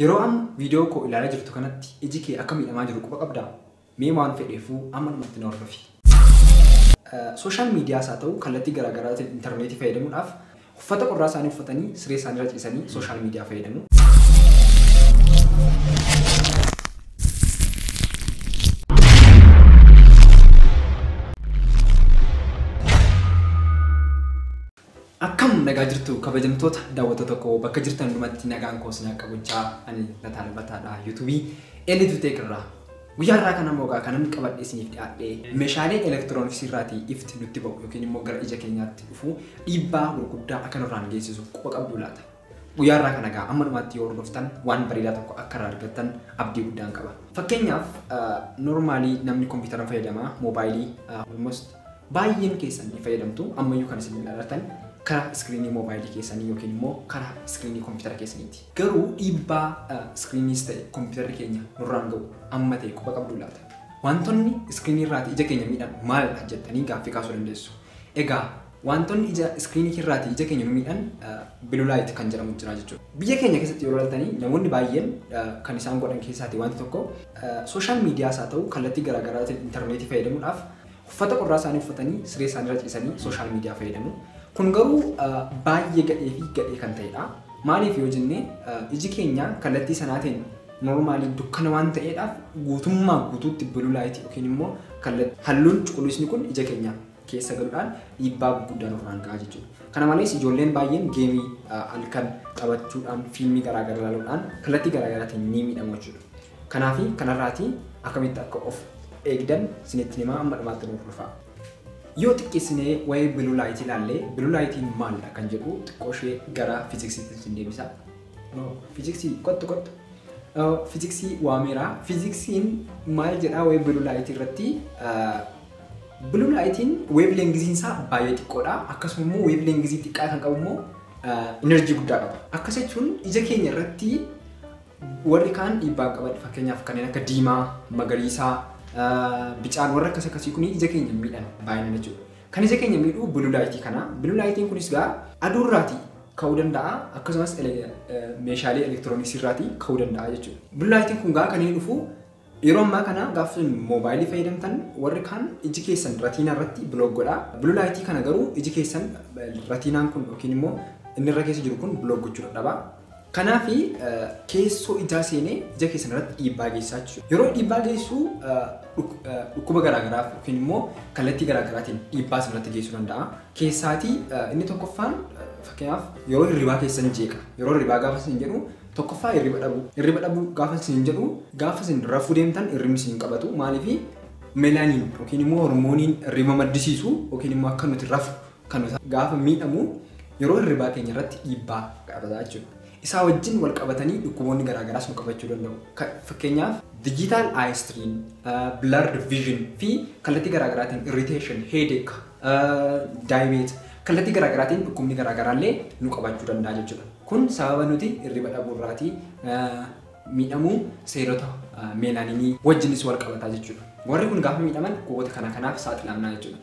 Yeroo amma viidiyoo koo ilaalaa jirtu kanatti iji kee akka miidhamaa jiru quba qabdaa? Mee waan fedheefuu amma dhumatti na hordofi. Social miidiyaas haa ta'u kallattii garaagaraatiin intarneetii fayyadamuudhaaf uffata qorraa isaanii uffatanii siree isaanii irra ciisanii social miidiyaa fayyadamu. Akkam nagaa jirtu kabajamtoota daawwattoota koo bakka jirtan hundumatti nagaan koo isin akka gochaa ani Lataa Lammataadha yuutuubii Eliitu Teek irraa. Guyyaa irraa kana immoo kanan qabadhee isiniif dhiyaadhee meeshaalee elektirooniksii irraatii ifti nutti ba'u yookiin immoo gara ija keenyaatti dhufu dhiibbaa gurguddaa akka nurraan geessisu quba qabdu laata. Guyyaa irraa kana egaa amma dhumaatti yoo hordoftan waan bareedaa tokko akka irraa argattan abdii guddaan qaba. Fakkeenyaaf noormaalii namni kompiitara fayyadama moobaayilii almost baay'een keessan ni fayyadamtu ammayyuu kan isin ilaaltan karaa iskiriinii moobaayilii keessanii yookiin immoo karaa iskiriinii kompiitara keessaniiti. Garuu dhiibbaa iskiriiniis ta'e kompiitarri keenya nurraan ga'u amma ta'e quba qabdu laata. Wantoonni iskiriinii irraati ija keenya miidhan maalidha jettanii gaaffii kaasuu dandeessu. Egaa wantoonni ija iskiriinii irraati ija keenya nu miidhan blue light kan jedhamu jira jechuudha. Biyya keenya keessatti yeroo ilaaltanii namoonni baay'een kan isaan godhan keessaati wanti tokko sooshaal miidiyaas haa ta'u kallattii garaagaraatiin intarneetii fayyadamuudhaaf uffata qorraa isaanii uffatanii siree isaanii irra ciisanii sooshaal miidiyaa fayyadamu. Kun garuu baay'ee gadhee fi gadhee kan ta'edha. Maaliif yoo jenne iji keenya kallattii sanaatiin noormaalii dukkana waan ta'eedhaaf guutummaa guutuutti blue light yookiin immoo halluun cuquliisni kun ija keenya keessa galuudhaan dhiibbaa gurguddaa nurraan gahaa jechuudha. Kana malees ijoolleen baay'een geemii halkan taphachuudhaan fiilmii garaagaraa ilaaluudhaan kallattii garaagaraatiin ni miidhamu jechuudha. Kanaaf kanarraatii akkamitti akka of eegdan isinitti himaa amma dhumaatti nu hordofaa. Yoo xiqqeessinee waa'ee blue light ilaalle blue lightiin maalidha kan jedhu xiqqoo ishee gara fiiziksiitti isin deebisa. Fiiziksii qottu qottu. Fiiziksii waameera. Fiiziksiin maal jedhaa waa'ee blue light irratti blue lightiin wavelengthiin isaa baay'ee xiqqoodha. Akkasuma immoo wavelengthii xiqqaa kan qabu immoo enerjii guddaa qaba. Akkas jechuun ija keenya irratti warri kaan dhiibbaa qaban fakkeenyaaf kanneen akka diimaa, magariisaa, bicaan warra akkas akkasii kun ija keenya miidhan baay'inaan jechuudha. Kan ija keenya miidhu blue light kana. Blue lightiin kunis gaa aduurraatii ka'uu danda'a akkasumas meeshaalee elektirooniksii irraatii ka'uu danda'a jechuudha. Blue lightiin kun gaa kan inni dhufu yeroo ammaa kana gaafa moobaayilii fayyadamtan warri kaan iji keessan ratiinaa irratti block godha. Blue light kana garuu iji keessan ratiinaan kun yookiin immoo inni irra keessa jiru kun block gochuu dadhaba. Kanaaf keessoo ijaa seenee ija keessan irratti dhiibbaa geessisaa jechuudha. Yeroo dhiibbaa geessu dhukkuba garaagaraaf yookiin immoo kallattii garaagaraatiin dhiibbaa isin geessuu danda'a. Keessaatii inni tokkoffaan fakkeenyaaf yeroo hirribaa keessan jeeqa. Yeroo hirribaa gaafa isin jedhu tokkoffaa hirriba dhabuu. Hirriba dhabuu gaafa isin jedhu gaafa isin rafuu deemtan hirribni isin qabatu. Maaliif melaaniin yookiin immoo hormooniin hirriba maddisiisu yookiin immoo akka nuti rafu kan nuti gaafa miidhamu yeroo hirribaa keenya irratti dhiibbaa qabata jechuudha. Isaa wajjin wal qabatanii dhukkuboonni garaagaraas nu qabachuu danda'u. Fakkeenyaaf digital eye strain, blurred vision fi kallattii garaagaraatiin irritation, headache, diabetes kallattii garaagaraatiin dhukkubni garaagaraallee nu qabachuu danda'a jechuudha. Kun sababa nuti hirriba dhabuurraatii miidhamuu seerota meelaaninii wajjinis wal qabataa jechuudha. Warri kun gaafa miidhaman dhukkuboota kana kanaaf saaxilamnaa jechuudha.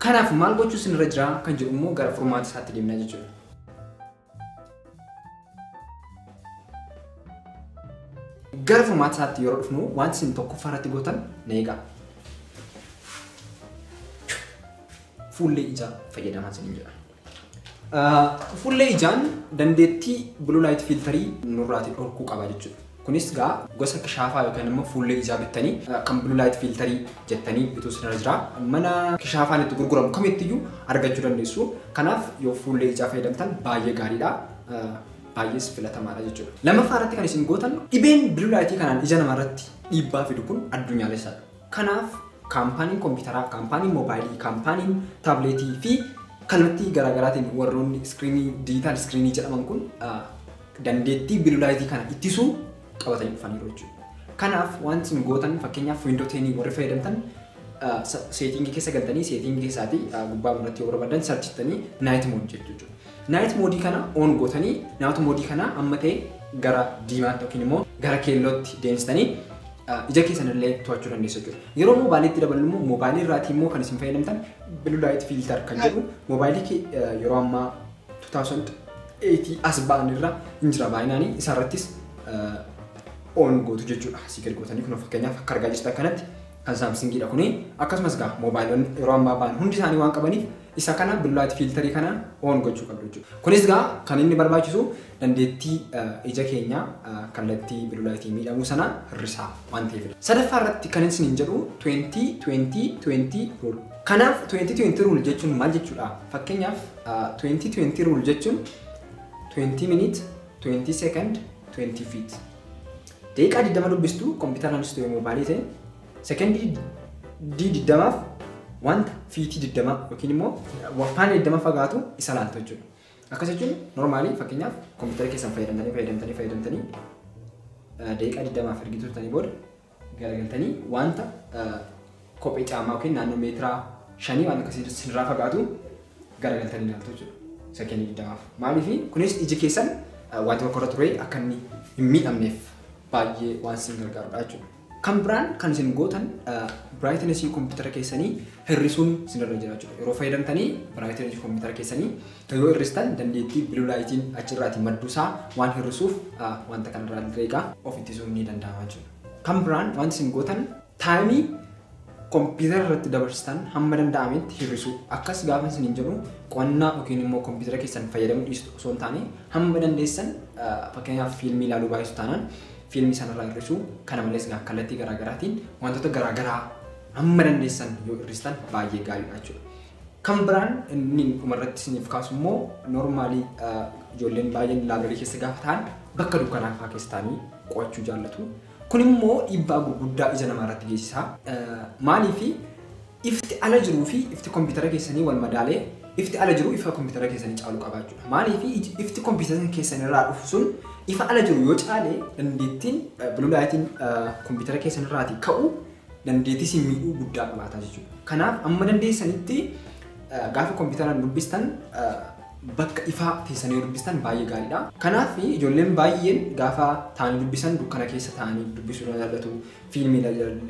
Kanaaf maal gochuu isin irra jira kan jedhu immoo gara furmaata isaatti deemnaa jechuudha. Gara furmaata isaatti yeroo dhufnu wanti isin tokkoffaa irratti gootan na eegaa. Fuullee ijaa fayyadamaa isiniin jedha. Fuullee ijaan dandeettii blue light filterii nurraatii dhorkuu qaba jechuudha. Kunis gaa gosa kishaafaa yookaan immoo fuullee ijaa bittanii kan blue light filterii jettanii bituu isin irra jira. Mana kishaafaan itti gurguramu kamittiyyuu argachuu dandeessu. Kanaaf yoo fuullee ijaa fayyadamtan baay'ee gaariidha. Baay'ees filatamaadha jechuudha. Lammaffaa irratti kan isin gootan dhibeen blue light kanaan ija namarratti dhiibbaa fidu kun addunyaalessaadha. Kanaaf kaampaaniin kompiitaraa, kaampaaniin moobaayilii, kaampaaniin taabileetii fi kallattii garaagaraatiin warroonni iskiriinii diijitaal iskiriinii jedhaman kun dandeettii blue light kana ittisuu qabatanii dhufaniiru jechuudha. Kanaaf wanti isin gootan fakkeenyaaf Windows 10 warri fayyadamtan seetingii keessa galtanii seetingii keessaatii gubbaa irratti yoo barbaadan sarchittanii night mode jechuudha. Night mode kana on gootanii night mode kana amma ta'e gara diimaatti yookiin immoo gara keellootti deemsitanii ija keessan illee to'achuu dandeessu jechuudha. Yeroo moobaayiliitti daballu immoo moobaayilii irraatii immoo kan isin fayyadamtan blue light filter kan jedhu moobaayilii yeroo ammaa 2008 as ba'an irra hin jira baay'inaanii isarrattis on gootu jechuudha. Asii gadi gootanii kun fakkeenyaaf akka argaa jirtan kanatti kan Samsungiidha kuni. Akkasumas egaa moobaayilonni yeroo ammaa ba'an hundi isaanii waan qabaniif isa kana blue light filterii kana on gochuu qabdu jechuudha. Kunis egaa kan inni barbaachisu dandeettii ija keenya kallattii blue lightii miidhamuu sana hir'isaa waan ta'eefidha. Sadaffaa irratti kan isiniin jedhu 20-20-20 rule. Kanaaf 20-20 rule jechuun maal jechuudha? Fakkeenyaaf 20-20 rule jechuun 20 minute, 20 second, 20 feet. Daqiiqaa 20 dubbistu kompiitaraanis ta'e moobaayilii ta'e sekendii 20f wanta fiitii 20 yookiin immoo faana 20 fagaatu isa laaltu jechuudha. Akkas jechuun normaalii fakkeenyaaf kompiitara keessan fayyadamtanii daqiiqaa 20f ergi turtanii booda garagaltanii wanta kophee caamaa yookiin naannoo meetiraa 5 waan akkasii sinirraa fagaatu garagaltanii ilaaltu jechuudha. Sekendii 20f. Maaliif kunis iji keessan wanta tokko irra ture akka inni hin miidhamneef baay'ee waan isin gargaarudha jechuudha. Kan biraan kan isin gootan brightnessii kompiitara keessanii hir'isuun isinirra jira jechuudha. Yeroo fayyadamtanii brightnessii kompiitara keessanii yoo hir'istan dandeettii blue lightiin achirraatii madduusaa waan hir'isuuf wanta kanarraa illee of ittisuun ni danda'ama jechuudha. Kan biraan wanti isin gootan timeii kompiitara irratti dabarsitan hamma danda'ametti hir'isuu. Akkas gaafa isiniin jedhu qo'annaa yookiin immoo kompiitara keessan fayyadamuu dhiistu osoo hin taane hamma dandeessan fakkeenyaaf fiilmii ilaaluu baay'isu taanaan fiilmii sanarraa hir'isuu. Kana malees kallattii garaagaraatiin wantoota garaagaraa hamma dandeessan yoo hir'istan baay'ee gaariidha jechuudha. Kan biraan inni dhumarratti isiniif kaasu immoo normaalii ijoolleen baay'een laabireerii keessa gaafa ta'an bakka dukkanaa fa'aa keessa ta'anii qo'achuu jaallatu. Kun immoo dhiibbaa gurguddaa ija namaa irratti geessisa. Maaliif ifti ala jiruu fi ifti kompiitara keessanii wal madaalee ifti ala jiru ifa kompiitara keessanii caalu qaba jechuudha. Maaliif ifti kompiitara keessan irraa dhufu sun ifa ala jiru yoo caale dandeettiin blue lightiin kompiitara keessan irraatii ka'u dandeettii isin miidhuu guddaa qabaata jechuudha. Kanaaf amma dandeessanitti gaafa kompiitaraan dubbistan bakka ifaa teessanii yoo dubbistan baay'ee gaariidha. Kanaaf ijoolleen baay'een gaafa taa'anii dubbisan dukkana keessa taa'anii dubbisuu jaallatu, fiilmii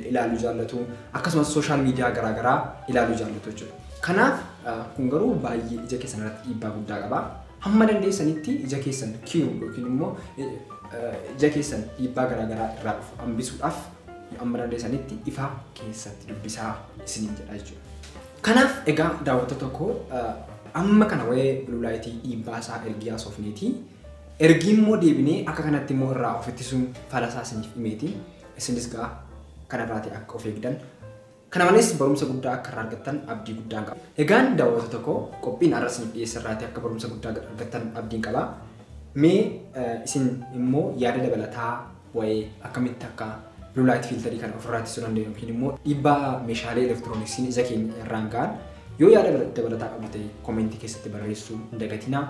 ilaaluu jaallatu, akkasumas social media garaagaraa ilaaluu jaallatu jechuudha. Kanaaf kun garuu baay'ee ija keessan irratti dhiibbaa guddaa qaba. Hamma dandeessanitti ija keessan kiiruu yookiin immoo ija keessan dhiibbaa garaagaraa irraa dhufu hambisuudhaaf hamma dandeessanitti ifa keessatti dubbisaa isiniin jedha jechuudha. Kanaaf egaa daawwattoota tokko amma kana waa'ee blue lightii dhiibbaa isaa ergi haasofneeti. Ergi immoo deebinee akka kanatti immoo irraa of ittisuun falasaa isiniif himeeti. Isinis gaa kanarraati akka of eegdan. Kana malees barumsa guddaa akka irraa argattan abdii guddaan qaba. Egaan daawwattoota tokko qophiin har'a isiniif dhiyeesse irraati akka barumsa guddaa argattan abdiin qaba. Mee isin immoo yaada dabalataa waa'ee akkamitti akka blue light filterii kana ofirraa ittisuu dandeenyu yookiin immoo dhiibbaa meeshaalee elektirooniksiin ija keenya irraan ga'an yoo yaada dabalataa qabdu ta'e commentii keessatti barreessuu hin dagatinaa.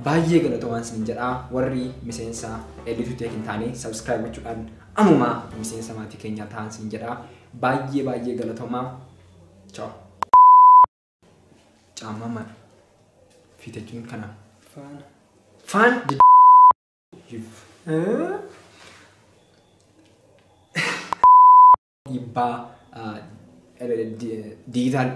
Baay'ee galatoomaa isiniin jedhaa. Warri miseensa Edituu Tech hin taane subscribe gochuudhaan ammumaa miseensa maatii keenyaa ta'an isiniin jedhaa. Baay'ee baay'ee galatoomaa. Ciao. Caammaa maal? Fiitachuun kana. Faana. Faan. Dhiibbaa digital